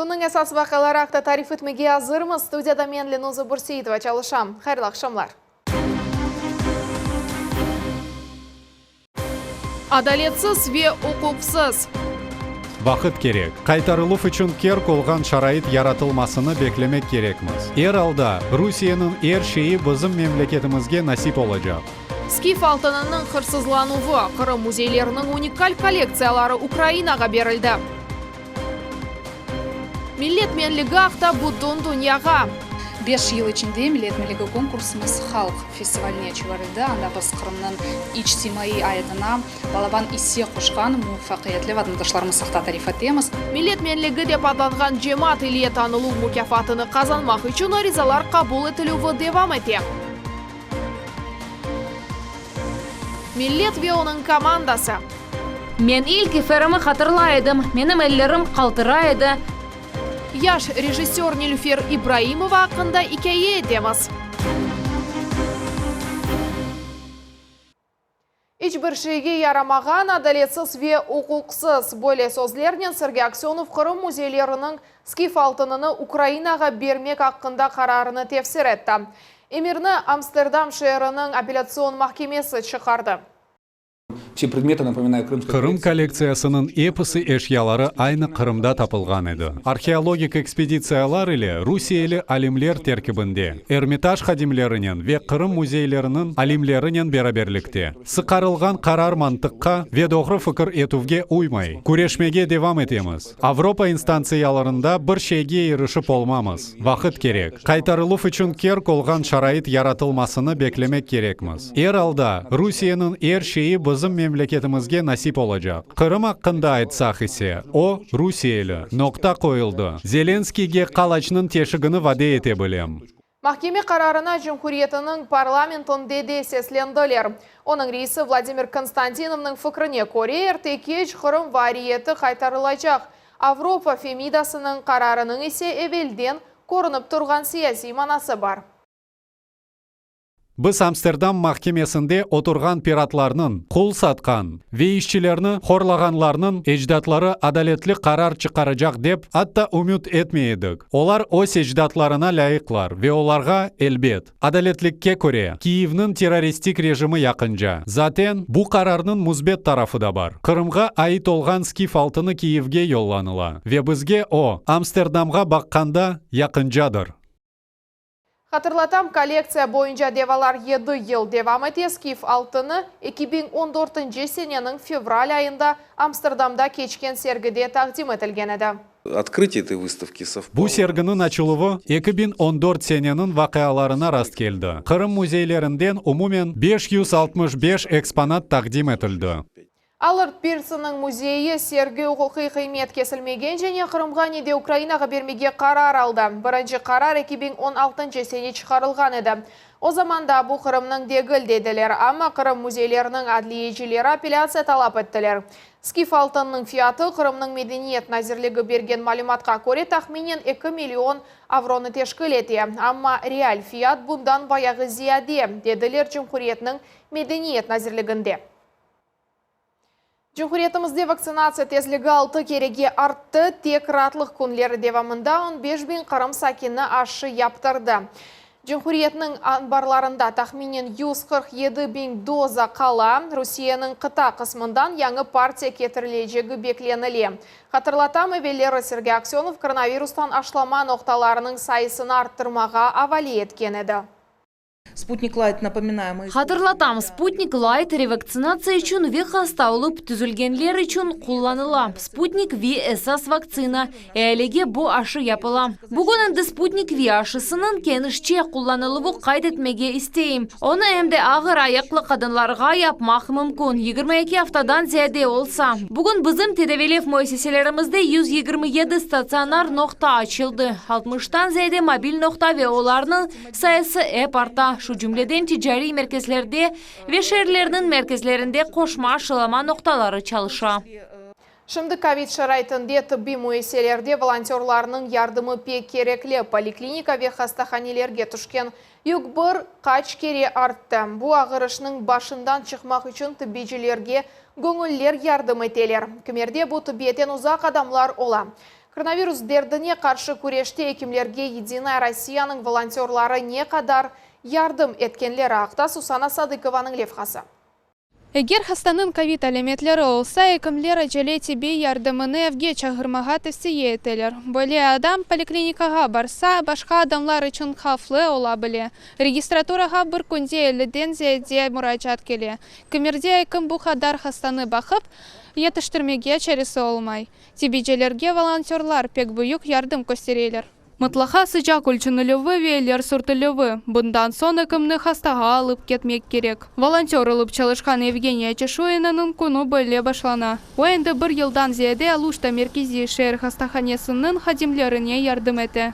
Künniñ esas vaqiaları aqta tarif etmege azırmız. Studiyada men, Lenuza Bürseitova, çalışam. Hayırlı aqşamlar. Adaletsiz ve uquqsız. Vaqıt kerek. Qaytarıluv içün kerk olğan şarait yaratılmasını beklemek kerekmiz. Er alda, Rusiyeniñ er şeyi bizim memleketimizge nasip olacaq. Skif altınınıñ hırsızlanuvı, Qırım müzeyleriniñ unikal kollektsiyaları Ukrainağa berildi. Millet menligi aqta bütün dünyağa. Beş yıl içinde Millet menligi konkursımız halq festivaline çevirildi, anda biz Qırımnıñ içtimaiy ayatına balaban isse qoşqan muvafaqiyetli vatandaşlarımız aqta tarif etemiz. Millet menligi dep adlanğan cemaat ile tanıluv mukâfatını qazanmaq içün arizalar qabul etilüvi devam ete. Millet ve onıñ komandası. Men ilk eferimi hatırlay edim, menim ellerim qaltıray edi. Yaş rejissör Nilüfer İbraimova aqqında ikâye etemiz. İç bir şeyge yaramağan, adaletsiz ve uquqsız, böyle sözlernen Sergey Aksönov Qırım müzeyleriniñ skif altınını Ukrainağa bermek aqqında qararını tefsir etti. Emirni Amsterdam şeeriniñ apellâtsion mahkemesi çıqardı. Qırım kollektsiyasınıñ episi eşyaları aynı Qırımda tapılğan edi. Arheologik ekspeditsiyalar ile rusiyeli alimler terkibinde, Ermitaj hadimlerinen ve Qırım müzeyleriniñ alimlerinen beraberlikte. Sıqarılğan qarar mantıqqa ve doğru fikir etüvge uymay. Küreşmege devam etemiz. Avropa instantsiyalarında bir şeyge irişip olmamız. Vaqıt kerek. Qaytarıluv içün kerk olğan şarait yaratılmasını beklemek kerekmiz. Er alda, Rusiyeniñ er şeyi bizim memleketimizge nasip olacaq. Qırım aqqında aytsaq ise, o, rusiyeli. Noqta qoyuldı. Zelenskiyge qalaçnıñ teşigini vade ete bilem. Mahkeme qararına cumhuriyetiniñ parlamentinde de seslendiler. Onıñ reisi Vladimir Konstantinovnıñ fikrine köre, erte-keç Qırım variyeti qaytarılacaq, Avropa Femidasınıñ qararınıñ ise evelden körünip turğan siyasiy manası bar. Biz Amsterdam mahkemesinde oturğan piratlarnıñ, qul satqan ve işçilerni horlağanlarnıñ ecdatları adaletli qarar çıqaracaq dep atta ümüt etmey edik. Olar öz ecdatlarına lâyıqlar ve olarğa, elbet, adaletlikke köre, Kiyevniñ terroristik rejimi yaqınca. Zaten, bu qararnıñ müsbet tarafı da bar, Qırımğa ait olğan skif altını Kiyevge yollanıla ve bizge o, Amsterdamğa baqqanda, yaqıncadır. Hatırlatam, kollektsiya boyunca davalar yedi yıl devam ete, Skif altını 2014-nci seneniñ fevral ayında Amsterdamda keçken sergide taqdim etilgen edi. Otkrıtiye etoy vıstavki sovpalo. Bu serginiñ açıluvı 2014 seneniñ vaqialarına rastkeldi. Qırım müzeylerinden umumen 565 eksponat taqdim etildi. Allard Pirsonnıñ müzeyi sergi uquqiy qıymet kesilmegence ne Qırımğa, ne de Ukrainağa bermege qarar aldı. Birinci qarar 2016-ncı sene çıqarılğan edi. O zaman da bu Qırımnıñ degil dediler, amma Qırım müzeyleriniñ adliyecileri apellâtsiya talap ettiler. Skif altınnıñ fiyatı, Qırımnıñ Medeniyet nazirligi bergen malümatqa köre, tahminen eki million avronı teşkil ete, amma real fiyat bundan bayağı ziyade, dediler cumhuriyetniñ Medeniyet nazirliginde. Cumhuriyetimizde vaktsinatsiya tezligi altı kerege arttı, tek raatlıq künleri devamında on beş biñ Qırım sakini aşı yaptırdı. Cumhuriyetniñ anbarlarında tahminen 147 biñ doza qala, Rusiyeniñ qıta qısmından yañı partiya ketirilecegi beklenile. Hatırlatam, evelleri Sergey Aksönov koronavirustan aşılama noqtalarınıñ sayısını arttırmağa avale etken edi. Sputnik Layt, napominayu, mı. Hatırlatam, Sputnik Layt revaktsinatsiya içün ve hasta olıp tüzülgenler içün qullanıla. Sputnik V esas vaktsina, ealige bu aşı yapıla. Bugün endi Sputnik V aşısınıñ kenişçe qullanıluvı qayd etmege isteyim. Onı em de ağır ayaqlı qadınlarğa yapmaq mümkün, 22 aftadan ziyade olsa. Bugün bizim tedaviylev müessiselerimizde 127 statsionar noqta açıldı, altmıştan ziyade mobil noqta ve olarnıñ Sayısı ep arta, şu cümleden ticariy merkezlerde ve şeerlerniñ merkezlerinde qoşma aşılama noqtaları çalışa. Şimdi kovid şaraitinde tıbbiy müessiselerde volontörlarnıñ yardımı pek kerekli. Poliklinika ve hastahanelerge tüşken yük bir qaç kere arttı. Bu ağır işniñ başından çıqmaq içün tıbbiycilerge göñüller yardım eteler. Kimerde bu tıbbiyetten uzaq adamlar ola. Koronavirus derdine qarşı küreşte ekimlerge Yedinaya Rossiyanıñ volontörları ne qadar yardım etkenleri aqta Susana Sadıkovanıñ levhası. Eger hastanıñ kovid alâmetleri olsa, ekimler acele tibbiy yardımını evge çağırmağa tevsiye eteler. Böyle adam poliklinikağa barsa, başqa adamlar içün havflı ola bile. Registraturağa bir künde elliden ziyade muracaat kele. Kimerde ekim bu qadar hastanı baqıp yetiştirmege çaresi olmay. Tibiycelerge volontörlar pek büyük yardım köstereler. Mıtlaqa sıcaq ölçenilüvi ve eller sürtülüvi, bundan soñ ekimni hastağa alıp ketmek kerek. Volontör olıp çalışqan Yevgeniya Çeşuinanıñ künü böyle başlana. O endi bir yıldan ziyade Aluşta merkeziy şeer hastahanesiniñ hadimlerine yardım ete.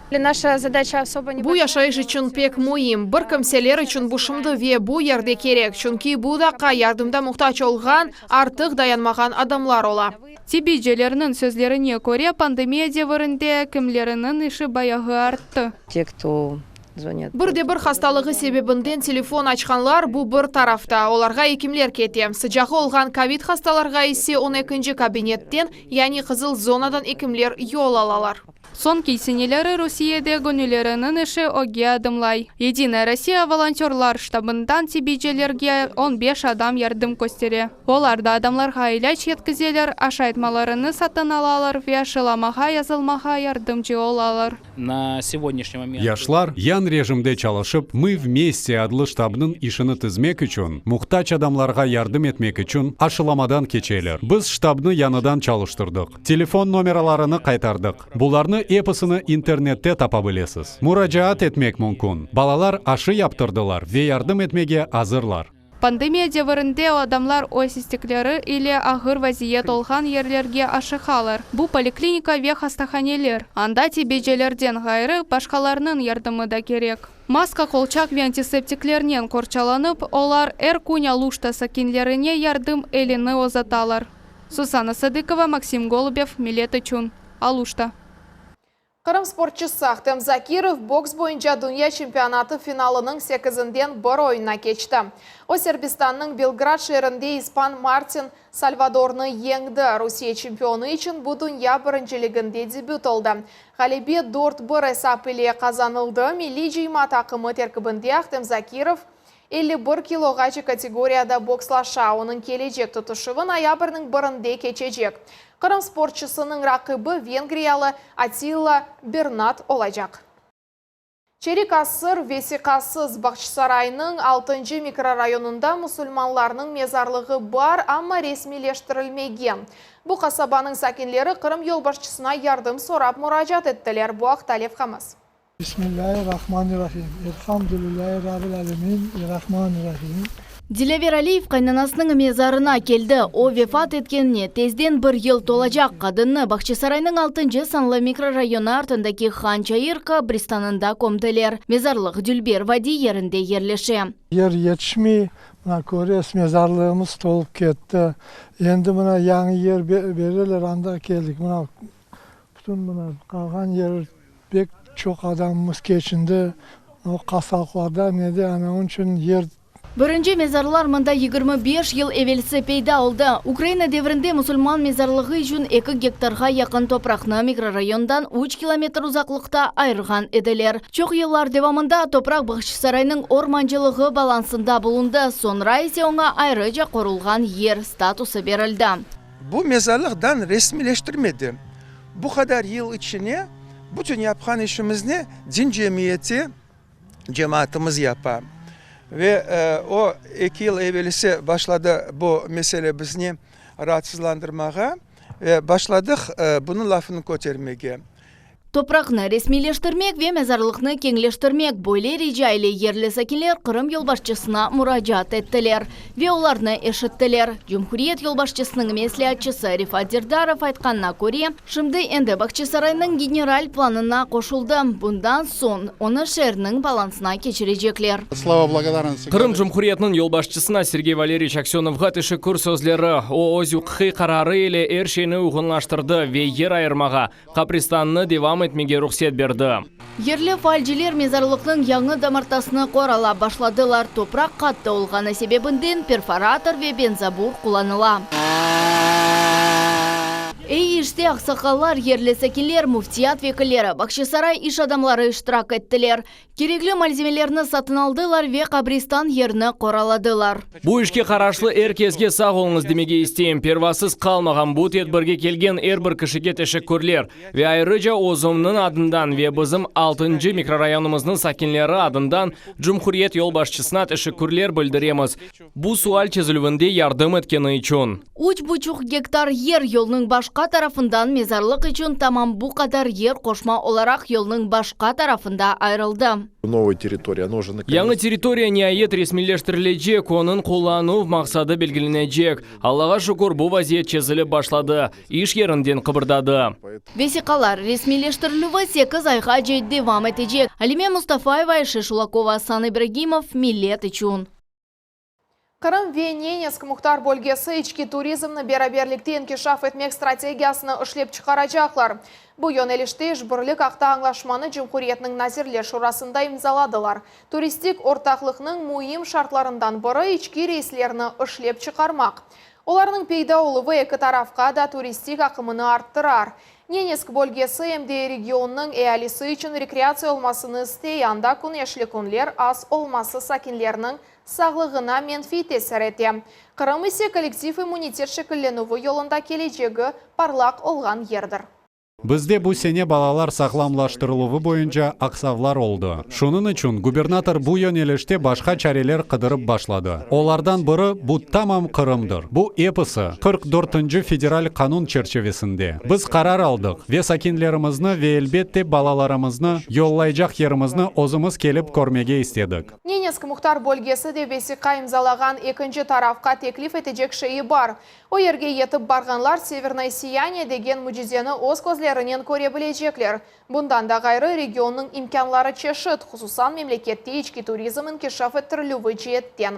Bu yaşayış içün pek müim. Bir kimseler içün bu şimdi ve bu yerde kerek, çünki bu daqqa yardımda muhtac olğan, artıq dayanmağan adamlar ola. Tibiycelerniñ sözlerine köre, pandemiya devirinde ekimleriniñ işi bayağı arttı. Te, kto zvonât. Bir de bir hastalığı sebebinden telefon açqanlar, bu bir tarafta, olarğa ekimler kete. Sıcağı olğan kovid hastalarğa ise on ekinci kabinetten, yani qızıl zonadan ekimler yol alalar. Soñki seneleri Rusiyede göñülleriniñ işi ögge adımlay. Yedinaya Rossiya volontörlar ştabından tibiycelerge on beş adam yardım köstere. Olar da adamlarğa ilâc yetkizeler, aşayt mallarını satın alalar ve aşılamağa yazılmağa yardımcı olalar. На сегодняшний момент Yaşlar yan rejimde çalışıp, "Мы вместе" adlı ştabnıñ işini tizmek içün, muhtac adamlarğa yardım etmek içün aşılamadan keçeler. Biz ştabnı yañıdan çalıştırdıq. Telefon nomeralarını qaytardıq. Bularnı episini internette tapa bilesiz. Muracaat etmek mümkün. Balalar aşı yaptırdılar ve yardım etmege azırlar. Pandemiya devirinde adamlar öz istekleri ile ağır vaziyet olğan yerlerge aşıqalar. Bu poliklinika ve hastahaneler. Anda tibiycelerden ğayrı başqalarnıñ yardımı da kerek. Maska, qolçaq ve antiseptiklernen qorçalanıp, olar er kün Aluşta sakinlerine yardım elini uzatalar. Susana Sadıkova, Maksim Golubev, Millet içün. Aluşta. Qırım sportçısı Ahtem Zakirov boks boyunca dünya çempionatı finalınıñ sekizinden bir oyunına keçti. O Serbistannıñ Belgrad şeerinde ispan Martin Salvadornı yeñdi. Rusiye çempionı içün bu dünya birinciliginde debüt oldı. Ğalebe 4-1 esap ile qazanıldı. Milliy cıyma taqımı terkibinde Ahtem Zakirov 51 kiloğace kategoriyada bokslaşa. Onıñ kelecek tutuşuvı noyabrniñ birinde keçecek. Qırım sportçısınıñ raqibi vengriyalı Atilla Bernat olacaq. Çerik asır vesiqasız Bağçasaraynıñ 6 mikrorayonında musulmanlarnıñ mezarlığı bar, amma resmiyleştirilmegen. Bu qasabanıñ sakinleri Qırım yolbaşçısına yardım sorap muracaat ettiler. Bu aqta levhamız. Bismillahirrahmanirrahim. Elhamdülillahi Rabbil alemin. Rahmanirrahim. Dilâver Aliyev qaynanasınıñ mezarına keldi. O vefat etkenine tezden bir yıl tolacaq. Qadınnı Bağçasaraynıñ 6 sanlı mikrorayonı artındaki Han Çayır qabristanında kömdiler. Mezarlıq dülber vadiy yerinde yerleşe. Yer yetişmey, mına köresiz mezarlığımız tolıp ketti. Endi mına yañı yer bereler, anda keldik. Mına bütün mına qalğan yer pek çoq adamımız keçindi. O hastalıqlarda nede ana onıñ içün yer Birinci mezarlar mında 25 yıl evelsi peyda oldı. Ukraina devrinde musulman mezarlığı içün 2 gektarğa yaqın topraqnı mikrorayondan 3 kilometr uzaqlıqta ayırğan ediler. Çoq yıllar devamında topraq Bağçasaraynıñ ormancılığı balansında bulundı. Soñra ise oña ayrıca qorulğan yer statusı berildi. Bu mezarlıqtan resmiyleştirmedi. Bu qadar yıl içine bütün yapqan işimizni din cemiyeti cemaatımız yapa. Ve o 2 yıl evelsi başladı bu mesele bizni raatsızlandırmağa ve başladıq bunıñ lafını kötermege. Topraqnı resmiyleştirmek ve mezarlıqnı keñleştirmek böyle rica ile yerli sakinler Qırım yolbaşçısına muracaat ettiler ve olarnı eşittiler. Cumhuriyet yolbaşçısınıñ mesleatçısı Refat Derdarov aytqanına köre, şimdi endi Bağçasaraynıñ general planına qoşuldı. Bundan soñ onı şeerniñ balansına keçirecekler. Слова благодарности. Qırım Cumhuriyetiniñ yolbaşçısına Sergey Valeryeviç Aksönovğa teşekkür sözleri. O, öz uquqiy qararı ile er şeyni uyğunlaştırdı ve yer ayırmağa, qabristannı devam etmege ruhset berdi. Yerli faalciler mezarlıqnıñ yañı damartasını qoralap başladılar. Topraq qattı olğanı sebebinden perforator ve benzobur qullanıla. Ey işte aqsaqallar, yerli sakinler, müftiyat vekilleri, Bağçasaray iş adamları iştirak ettiler. Kerekli malzemelerni satın aldılar ve qabristan yerini qoraladılar. Bu işke qaraşlı er kesge sağ oluñız demege isteyim. Pervasız qalmağan bu tedbirge kelgen er bir kişige teşekkürler. Ve ayrıca özümniñ adından ve bizim altıncı mikrorayonımıznıñ sakinleri adından cumhuriyet yolbaşçısına teşekkürler bildiremiz, bu sual çezilüvinde yardım etkeni içün. Üç buçuq gektar yer yolnıñ başqa tarafından mezarlıq içün tamam bu qadar yer qoşma olaraq yolnıñ başqa tarafında ayırıldı. Yañı territoriya niayet resmiyleştirilecek, onıñ qullanuv maqsadı belgilenecek. Allağa şükür, bu vaziyet çezilip başladı, iş yerinden qıbırdadı. Vesiqalar resmiyleştirilüvi sekiz ayğace devam etecek. Alime Mustafayeva, Ayşe Şulakova, Asan İbragimov, Millet içün. Qırım ve Nenetsk muhtar bölgesi içki turizmni beraberlikte inkişaf etmek strategiyasını işlep çıqaracaqlar. Bu yönelişte işbirlik aqta añlaşmanı cumhuriyetniñ Nazirler Şurasında imzaladılar. Turistik ortaqlıqnıñ müim şartlarından biri içki reyslerni işlep çıqarmaq. Olarnıñ peyda oluvı eki tarafqa da turistik aqımını arttırar. Nenetsk bölgesi em de regionnıñ ealisi içün rekreatsiya olmasını istey, anda küneşli künler az olması sakinlerniñ sağlığına menfiy tesir ete. Qırım ise kollektiv immunitet şekillenüvi yolunda kelecegi parlaq olğan yerdir. Bizde bu sene balalar sağlamlaştırıluvı boyunca aqsavlar oldı. Şunıñ içün gubernator bu yönelişte başqa çareler qıdırıp başladı. Olardan biri, bu tamam Qırımdır. Bu episi, 44-nci federal qanun çerçivesinde. Biz qarar aldıq ve sakinlerimizni ve elbette balalarımıznı yollaycaq yerimizni özümiz kelip körmege istedik. Nenetsk muhtar bölgesi de vesiqa imzalağan ekinci tarafqa teklif etecek şeyi bar. O yerge yetip barğanlar Severnoye siyaniye degen mücizeni öz közlerinen köre bilecekler. Bundan da ğayrı, regionnıñ imkânları çeşit, hususan memlekette içki turizm inkişaf ettirilüvi ceetten.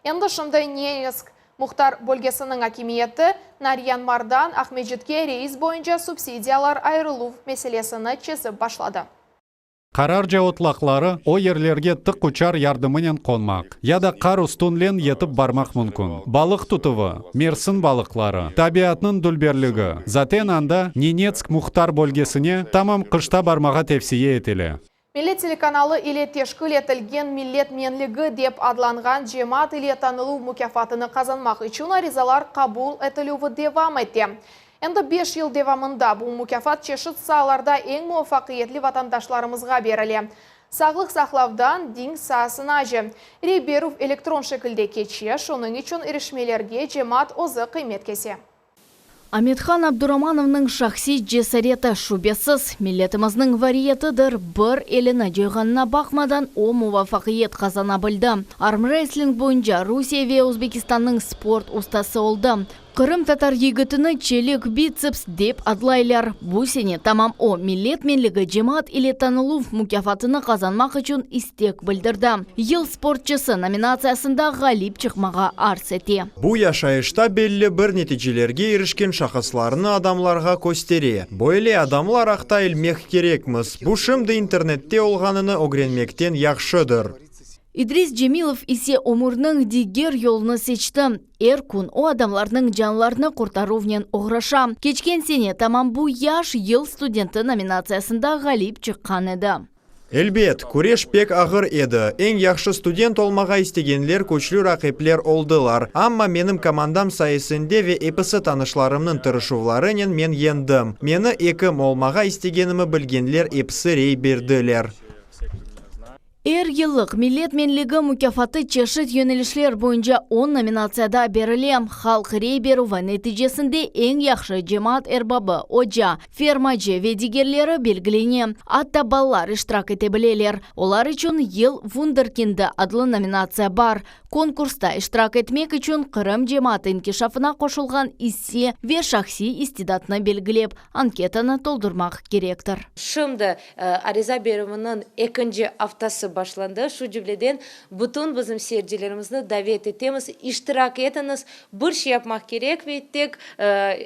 Endi şimdi Nenetsk muhtar bölgesiniñ akimiyeti Naryan-Mardan Aqmescitke reys boyunca subsidiyalar ayırıluv meselesini çezip başladı. Qararca otlaqları o yerlerge tık uçar yardımınen qonmaq ya da qar üstünlen yetip barmaq mümkün. Balıq tutuvı, mersin balıqları, tabiatnıñ dülberligi, zaten anda Nenetsk muhtar bölgesine tamam qışta barmağa tevsiye etile. Millet telekanalı ile teşkil etilgen Millet menligi dep adlanğan cemaat ile tanıluv mukâfatını qazanmaq içün arizalar qabul etilüvi devam ete. Endi beş yıl devamında bu mukâfat çeşit saalarda eñ muvafaqiyetli vatandaşlarımızğa berile. Sağlıq saqlavdan din saasınace. Rey berüv elektron şekilde keçe, şunıñ içün irişmelerge cemaat özü qıymet kese. Amethan Abduramanovnıñ şahsiy cesareti, şübesiz, milletimizniñ variyetidir, bir elini coyğanına baqmadan, o muvafaqiyet qazana bildi. Armrestling boyunca Rusiye ve Özbekistannıñ sport ustası oldı. Qırımtatar yigitini Çelik bitseps dep adlaylar. Bu sene tamam o, Millet menligi cemaat ile tanıluv mukâfatını qazanmaq içün istek bildirdi. Yıl sportçısı nominatsiyasında ğalip çıqmağa arz ete. Bu yaşayışta belli bir neticelerge irişken şahıslarnı adamlarğa köstere. Böyle adamlar aqta ilmek kerekmiz. Bu şimdi internette olğanını ögrenmekten yahşıdır. İdris Cemilov ise ömürniñ diger yolunı seçti. Er kün o adamlarnıñ canlarını qurtaruvnen oğraşa. Keçken sene tamam bu yaş Yıl studenti nominatsiyasında ğalip çıqqan edi. Elbet, küreş pek ağır edi. Eñ yahşı student olmağa istegenler küçlü raqipler oldılar. Amma menim komandam sayesinde ve episi tanışlarımnıñ tırışuvlarınen men yeñdim. Meni ekim olmağa istegenimi bilgenler episi rey berdiler. Er yıllıq Millet menligi mukâfatı çeşit yönelişler boyunca on nominatsiyada berile. Halq rey berüvi neticesinde eñ yahşı cemaat erbabı, oca, fermacı ve digerleri belgilene. Atta balalar iştirak ete bileler. Olar içün Yıl vunderkindi adlı nominatsiya bar. Konkursta iştirak etmek içün Qırım cemaatı inkişafına qoşulğan isse ve şahsiy istidatnı belgilep, anketanı toldurmaq kerektir. Şimdi ariza berüviniñ ekinci aftası başlandı. Şu cümleden, bütün bizim seyircilerimizni davet etemiz, iştirak etiñiz. Bir şey yapmaq kerekmey, tek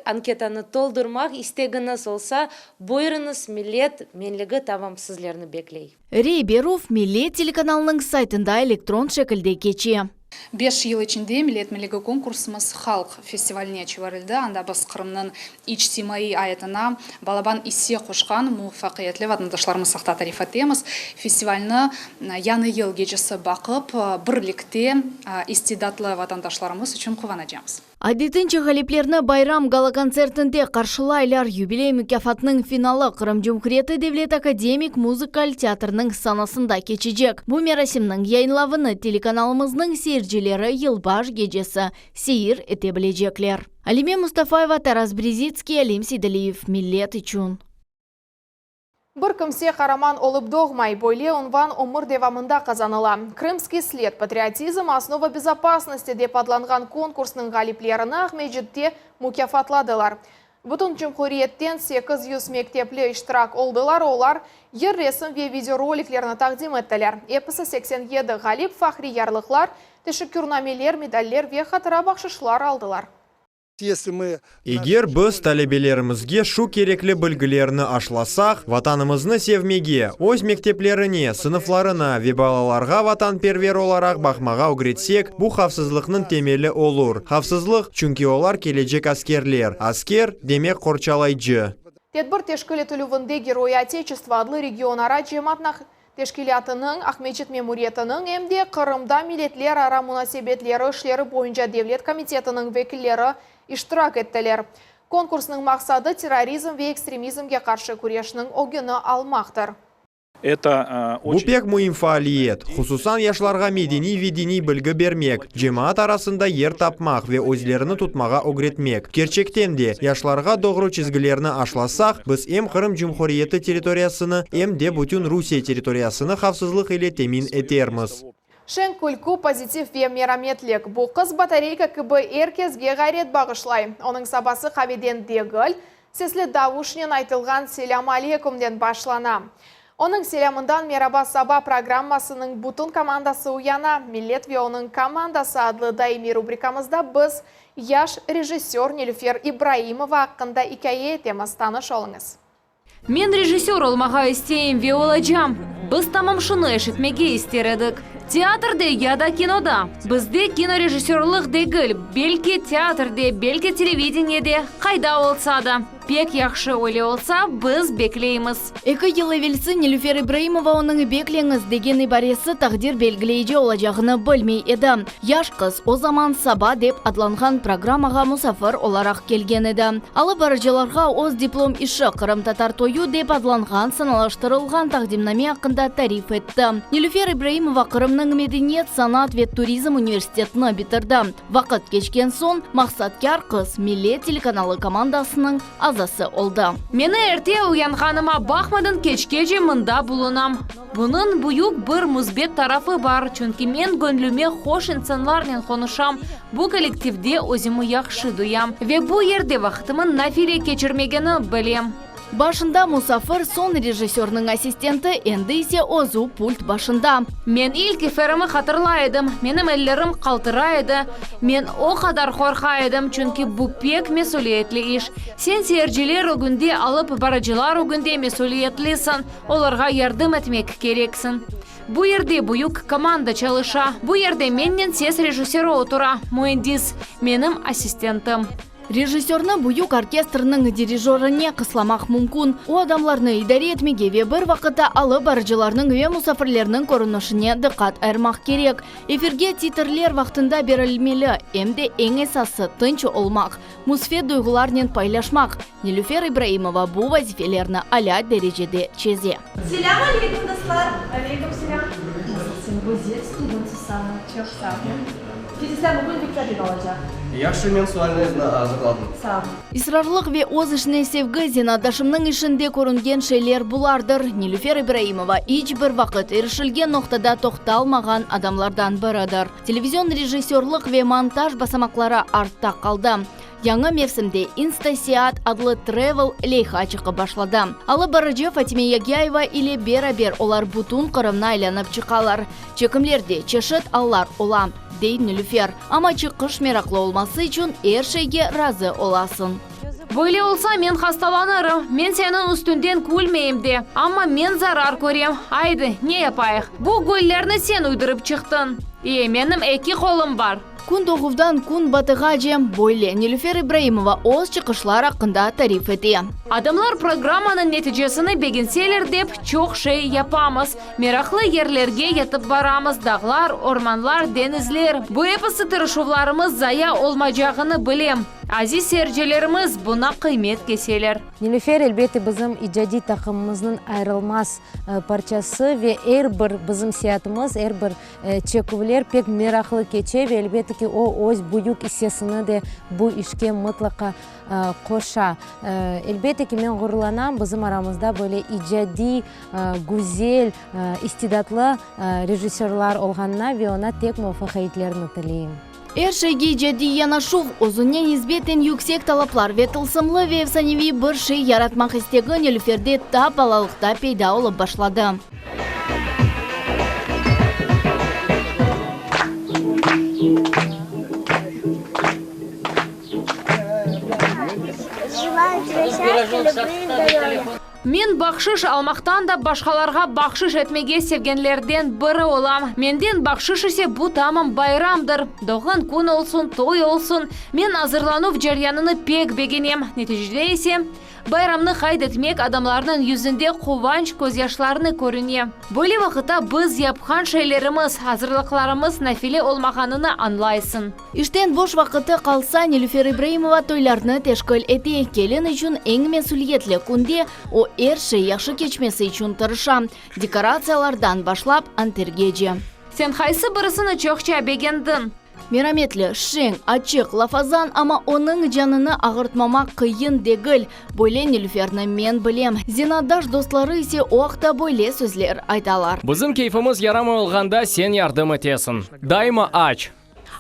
anketanı toldurmaq, istegiñiz olsa, buyurıñız, Millet menligi tamam sizlerni bekley. Rey berüv Millet telekanalınıñ saytında elektron şekilde keçe. Beş yıl içinde Millet menligi konkursımız halq festivaline çevirildi, anda biz Qırımnıñ içtimaiy ayatına balaban isse qoşqan muvafaqiyetli vatandaşlarımız aqta tarif etemiz. Festivalni Yañı yıl gecesi baqıp, birlikte istidatlı vatandaşlarımız içün quvanacamız. Adetince ğaliplerni bayram gala-kontsertinde qarşılaylar. Yubiley mukâfatınıñ finalı Qırım Cumhuriyeti Devlet akademik muzıkal teatriniñ sanasında keçecek. Bu merasimniñ yayınlavını telekanalımıznıñ seyircileri yılbaş gecesi seyir ete bilecekler. Alime Mustafayeva, Taras Brezitskiy, Alim Seydaliyev, Millet içün. Bir kimse qaraman olıp doğmay, böyle unvan ömür devamında qazanıla. Krımskiy sled, patriotizm, osnova bezopasnosti dep adlanğan konkursnıñ ğaliplerini Aqmescitte mukâfatladılar. Bütün cumhuriyetten 800 mektepli iştirak oldılar, olar yır, resim ve videoroliklerni taqdim ettiler. Episi 87 ğalip fahriy yarlıqlar, teşekkürnameler, medaller ve hatıra bahşışlar aldılar. Eger biz talebelerimizge şu kerekli bilgilerni aşlasaq, Vatanımıznı sevmege, öz mekteplerine, sınıflarına ve balalarğa vatanperver olaraq baqmağa ögretsek, bu havfsızlıqnıñ temeli olur. Havfsızlıq, çünki olar kelecek askerler. Asker, demek qorçalaycı. Tedbir teşkil etilüvinde Geroyi Oteçestva adlı regionara cemaat teşkilâtınıñ, Aqmescit memuriyetiniñ, em de Qırımda milletlerara munasebetleri işleri boyunca devlet komitetiniñ vekilleri iştirak ettiler. Konkursnıñ maqsadı, terrorizm ve ekstremizmge qarşı küreşniñ ögüni almaqtır. Bu pek müim faaliyet, hususan yaşlarğa medeniy ve diniy bilgi bermek, cemaat arasında yer tapmaq ve özlerini tutmağa ögretmek. Kerçekten de, yaşlarğa doğru çizgilerni aşlasaq, biz em Qırım Cumhuriyeti territoriyasını, em de bütün Rusiye territoriyasını havfsızlıq ile temin etermiz. Şeñ külkü, pozitiv ve merametlik. Bu qız batareyka kibi er kesge ğayret bağışlay. Onıñ sabası qaveden degil, sesli davuşnen aytılğan Selâm aleykümden başlana. Onıñ selâmından Meraba saba programmasınıñ bütün komandası uyana. Millet ve onıñ komandası adlı daimiy rubrikamızda biz yaş rejissör Nilüfer İbraimova aqqında ikâye etemiz, tanış oluñız. Men rejissör olmağa isteyim ve olacam. Biz tamam şunı eşitmege ister edik. Teatrde ya da kinoda. Bizde kinorejissörlıq degil, belki teatrde, belki televideniyede, qayda olsa da. Pek yahşı, öyle olsa, biz bekleymiz. Eki yıl evelsi Nilüfer İbraimova onıñ Bekleñiz degen ibaresi taqdir belgileyici olacağını bilmey edi. Yaş qız o zaman Saba dep adlanğan programmağa musafir olaraq kelgen edi. Alıp barıcılarğa öz diplom işi, Qırımtatar toyu dep adlanğan sanalaştırılğan taqdimname aqqında tarif etti. Nilüfer İbraimova Qırımnıñ medeniyet, sanat ve turizm universitetini bitirdi. Vaqıt keçken soñ, maqsatkâr qız Millet telekanalı komandasınıñ azası oldı. Meni erte uyanğanıma baqmadan keçkece mında bulunam. Bunıñ büyük bir müsbet tarafı bar, çünki men göñlüme hoş insanlarnen qonuşam, bu kollektivde özümi yahşı duyam ve bu yerde vaqtımı nafile keçirmegeni bilem. Başında musafir, soñ rejissörniñ assistenti, endi ise özü pult başında. Men ilk eferimi hatırlay edim, menim ellerim qaltıray edi, men o qadar qorqa edim, çünki bu pek mesüliyetli iş. Sen seyirciler ögünde, alıp barıcılar ögünde mesüliyetlisiñ. Olarğa yardım etmek kereksiñ. Bu yerde büyük komanda çalışa. Bu yerde mennen ses rejissörı otura, müendis, menim assistentim. Rejissörnı büyük orkestrniñ dirijörine qıslamaq mümkün. O, adamlarnı idare etmege ve bir vaqıtta alıp barıcılarnıñ ve musafirlerniñ körünişine diqqat ayırmaq kerek. Efirge titrler vaqtında berilmeli, em de eñ esası, tınç olmaq. Müsbet duyğularnen paylaşmaq, Nilüfer İbraimova bu vazifelerni alâ derecede çeze. Selâm aleyküm, dostlar! Aleyküm selâm! Nasılsıñ, güzel tuldın, Susanna? Çoq sağ ol. Fiziksel bugün viktorin olacaq. Yahşı, men suallerni azırladım. Sağ ol. İsrarlıq ve öz işine sevgi zenaatdaşımnıñ işinde körüngen şeyler bulardır. Nilüfer İbraimova iç bir vaqıt irişilgen noqtada toqtalmağan adamlardan biridir. Televizion rejissörlıq ve montaj basamaqları artta qaldı. Yañı mevsimde İnstaseyaat adlı travel leyha çıqıp başladı. Alıp barıcı Fatime Yagâyeva ile beraber olar bütün Qırımnı aylanıp çıqalar. Çekimlerde çeşit allar ola, dey Nilüfer. Amma çıqış meraqlı olması içün er şeyge razı olasıñ. Böyle olsa, men hastalanırım. Men seniñ üstünden külmeyim de, amma men zarar körem. Aydı, ne yapayıq? Bu göllerni sen uydurıp çıqtıñ. E, menim eki qolum bar. Kün doğuvdan kün batığace, böyle Nilüfer İbraimova öz çıqışlar aqqında tarif ete. Adamlar programmanıñ neticesini begenseler dep, çoq şey yapamız. Meraqlı yerlerge yetip baramız, dağlar, ormanlar, deñizler. Bu episi tırışuvlarımız zaya olmaycağını bilem. Aziz seyircilerimiz buña qıymet keseler. Nilüfer, elbette, bizim icadiy taqımımıznıñ ayırılmaz parçası ve er bir bizim seyaatımız, er bir çeküvler pek meraqlı keçe ve, elbette ki, o öz büyük issesini de bu işke mıtlaqa qoşa. Elbette ki, men ğururlanam, bizim aramızda böyle icadiy, güzel, istidatlı rejissörlar olğanına ve oña tek muvafaqiyetlerni tileyim. Er şeyge icadiy yanaşuv, özüne nisbeten yüksek talaplar ve tılsımlı ve efsaneviy bir şey yaratmaq istegi Nilüferde ta balalıqta peyda olıp başladı. Men bahşış almaqtan da başqalarğa bahşış etmege sevgenlerden biri olam. Menden bahşış ise bu tamam bayramdır. Doğğan kün olsun, toy olsun, men azırlanuv ceryanını pek begenem. Neticede ise, bayramnı qayd etmek adamlarnıñ yüzünde quvanç közyaşlarını körüne. Böyle vaqıtta biz yapqan şeylerimiz, azırlıqlarımız nafile olmağanını añlaysıñ. İşten boş vaqıtı qalsa, Nilüfer İbraimova toylarnı teşkil ete. Kelin içün eñ mesüliyetli künde o, er şey yahşı keçmesi içün tırışa, dekoratsiyalardan başlap antergece. Sen qaysı birisini çoqça begendiñ? Merametli, şeñ, açıq, lafazan, amma onıñ canını ağırtmamaq qıyın degil. Böyle Nilüferni men bilem. Zenaatdaş dostları ise o aqta böyle sözler aytalar. Bizim keyfimiz yaramay olğanda sen yardım etesiñ. Daima aç.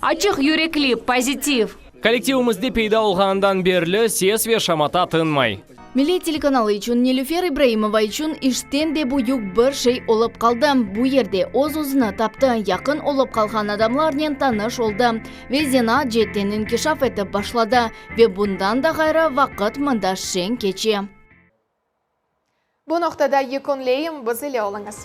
Açıq yürekli, pozitiv. Kollektivimizde peyda olğanından berli ses ve şamata tınmay. Millet telekanalı içün Nilüfer İbraimova içün işten de büyük bir şey olıp qaldı. Bu yerde öz-özüni taptı, yaqın olıp qalğan adamlarnen tanış oldı ve zenaat ceetten inkişaf etip başladı. Ve bundan da ğayrı, vaqıt mında şeñ keçe. Bu noqtada yekünleyim, biz ile oluñız.